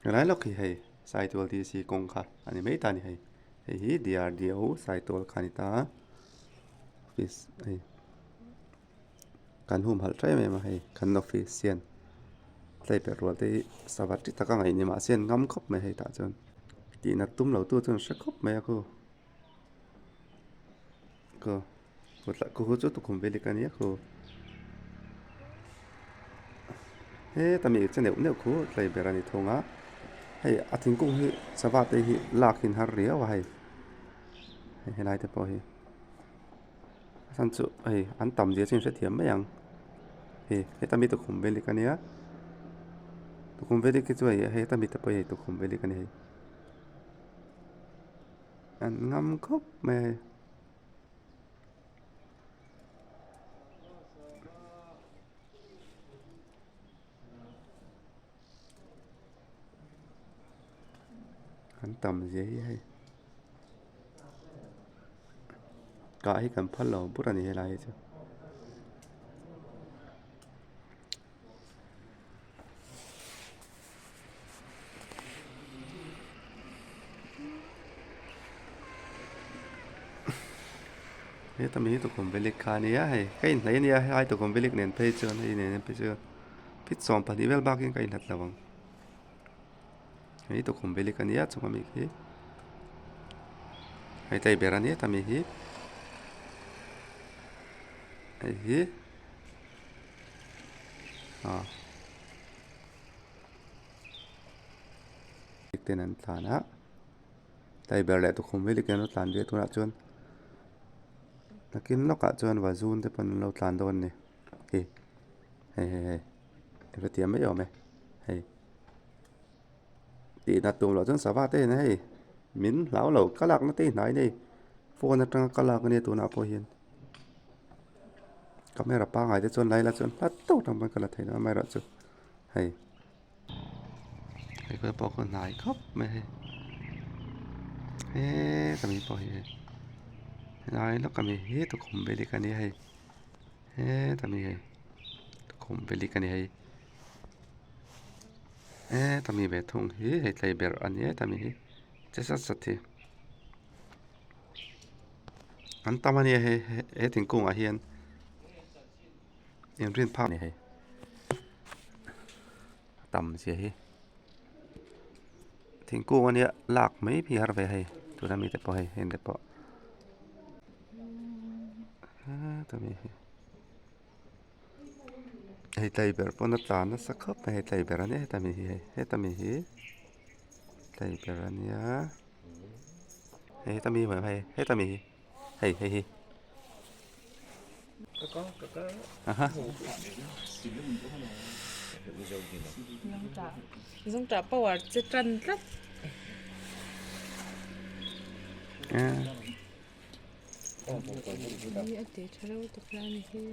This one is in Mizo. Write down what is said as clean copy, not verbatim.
Helai lawk hi hei Saitual DC kawng kha a ni mai ta a ni hei. Hei hi DRDO Saitual kha a ni ta a, office hei kan humhalh tha em em a hei kan office hian tlaiper rual te hi sava chi taka ngaih ni mahse an ngam khawp mai hei tah chuan tihnat tum lo tu chuan an hre khawp mai a khu khu khu chu tukhum velik a nia khu heta mi che neuh neuh khu tlai ber a ni thung a hei a thingkung hi sava te hi lak in har riau a hei helai te pawh hi a chhan chu hei an tam zia chu in hrethiam mai ang hei heta mi tukhum velik a nia tukhum velik hi chu hei heta mi te pawh hi hei tukhum velik a ni hei an ngam khawp mai a hei. An tam zia hi hei kah hi kan phal lo bur a ni helai hi chu. Heta mi hi tukhum velik kha a nia hei ka inhnaih a nia helai tukhum velik nen phei chuan hei nen phei chuan phit 12 vel bakin ka inhlat lo ang hei tukhum velik a nia chung ami khi hei tlei ber a nia heta mi hi hei hi. Ten an tlan a tlaiber leh tukhum vel hi an lo tlan ve a tunah chuan nakin lawkah chuan vazun te pawn an lo tlan dawn a ni hei hei hei hei hetiang mai a awm e hei tih nat tum loh chuan sava te hian hei min hlau lo ka lakna te hi hnai nei phone atanga ka lak ania tunah pawh hian. Camera pangngai te chuan lai la chuan hla tawk ang pawn ka la thei lo amaherawhchu hei hei kawt pawh khaw hnai khawp mai hei heta mi pawh hi hei helai lawk ami hi tukhum velik a nia hei heta mi hei tukhum velik a ni hei heta mi ve thung hi hei tlaiberh a nia heta mi hi che sat sat hi. An tam a nia hei he thingkung ah hian inrin phak a ni hei a tam zia hi thingkung a nia lak mai hi a har ve hei tuna mite pawh hei heng te pawh heta mi hi hei tlai ber pawn a tlan nasa khawp mai hei tlai ber a nia heta mi hi hei heta mi hi tlai ber a nia. Hei heta mi hei heta mi hi hei hei hi aha Zungtah power che tan tlat. Hi a ti tha lo tak lai a ni hi.